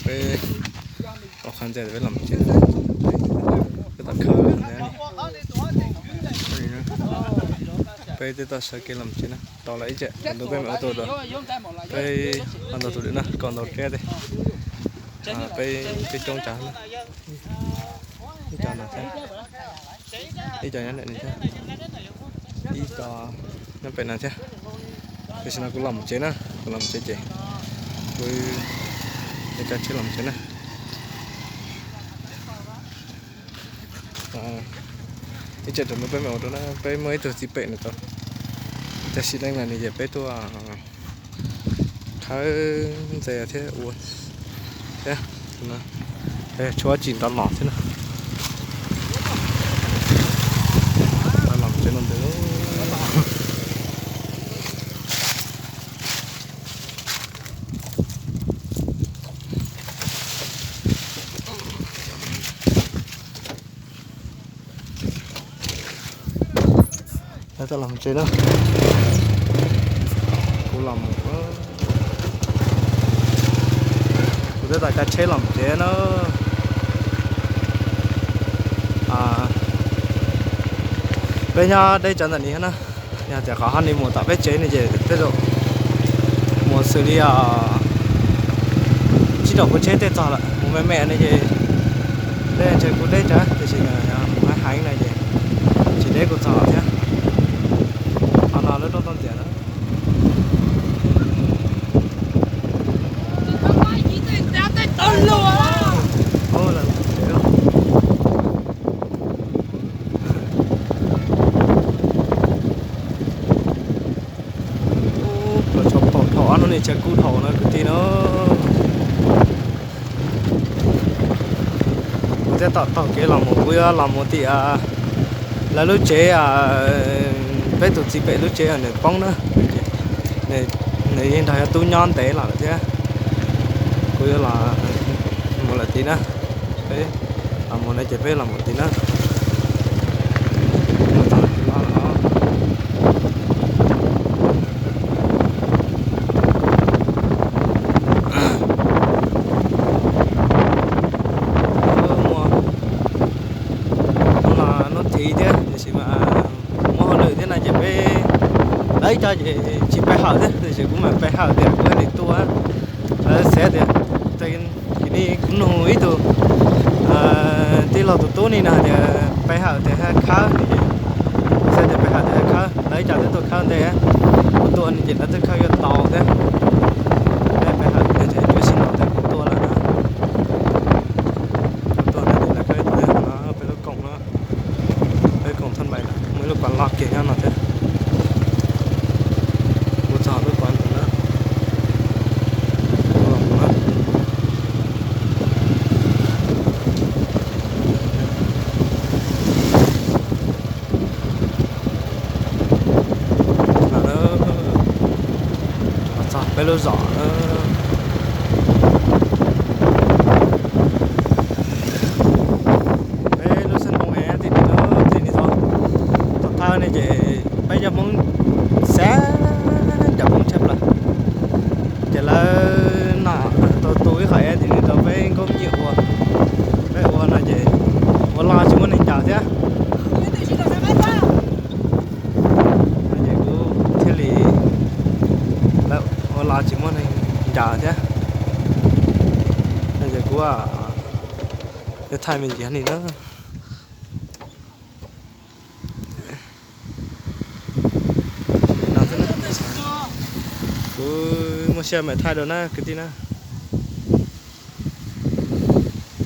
Peb ua qhov ntses peb los tsev, peb tom khawb ntawd. Peb twb tau sawv kev los tsev na, tau lawm ib tsam ntu peb mam ua tuaj dua. Peb ho ntau tus lawm na, kaum ntau tsev tiag. Peb peb coob tsawv na. Ib co no thiab, ib co nyob ntawm no thiab, ib co nyob pem no thiab. Tam sim no kuv los mus tsev na, kuv los mus tsev ces kuv yuav caij tsheb los mus tsev na. Ib tsam rau no peb mam ua dua na, peb muaj ib tug txiv pem no tau, tam sim no nws ces peb tuaj khawb ntses thiab ua thiab, tshuav tsis nrov los thiab na. Los tsev no ntawd. Los tsev na, kuv los mus, kuv twb tau caij tsheb los tsev na. Peb nyob deb tsawv ntawm no na, yog tias qhov honeymoon tom peb tsev no ces tej zaum mus xws li tsib rau puas tsheb tej txog lawm, mus me me no ces tej ntshe kuj deb tsawv, tiam sis yog mus heev heev no ces tsis deb kuj txog thiab. Qhov no lub roob toj ntxias na. Thaum ob hnub no tsheb kub dhau na kwv tij na. Kuv thiaj tom taug kev los mus, kuv yuav los mus tim lawv lub tsev, peb tus txiv pem lub tsev nws poob na, nws yeej nrog yog tub nyob ntev los lawm thiab. Kuv yuav los mus lawm tid na, peb los mus no ces peb los mus tid na. Hnub no hnub thib thiab tiam sis mas muaj hauj lwm thiab no ces peb lawv ib co ces tsis pe hawm thiab, tiam sis kuv mam pe hawm tias kuv thiaj li tuaj. Lawv xav tias, kuv nug ib tug tij laug tus tub ni no tias pe hawm tias hab khawb, kuv xav tias pe hawm tias hab khawb, lawv ib co twb tuaj khawb ntej, kuv tuaj no ces lawv twb khawb yuav tau thiab. Peb pe hawm tias cuab si no tias kuv tuaj lawm na. Kuv tuaj no ces lawv khawb yuav tau thiab no, peb lub koom no, peb koom thaj npais no muaj ib lub pas loj kiag nyob no thiab. Kuv txog lub pas ntawd na. Los txog peb lub zos na. Peb lub xab noo es tim no, tim no tau thawb ne ces peb cov Hmoob xav ncaws Hmoob tshaj plaws. Ces lawv no tau tu ib qho es tim no rau peb nkauj me nyuam ua, peb ua no ces ua los tsis muaj neeg ncaws thiab. Ces kuv thiaj li, lawv ua los tsis muaj neeg ncaws thiab. Ces kuv yuav thaij me ntsis li na. Kuv muaj siab mam thaij dua na kwv tij na.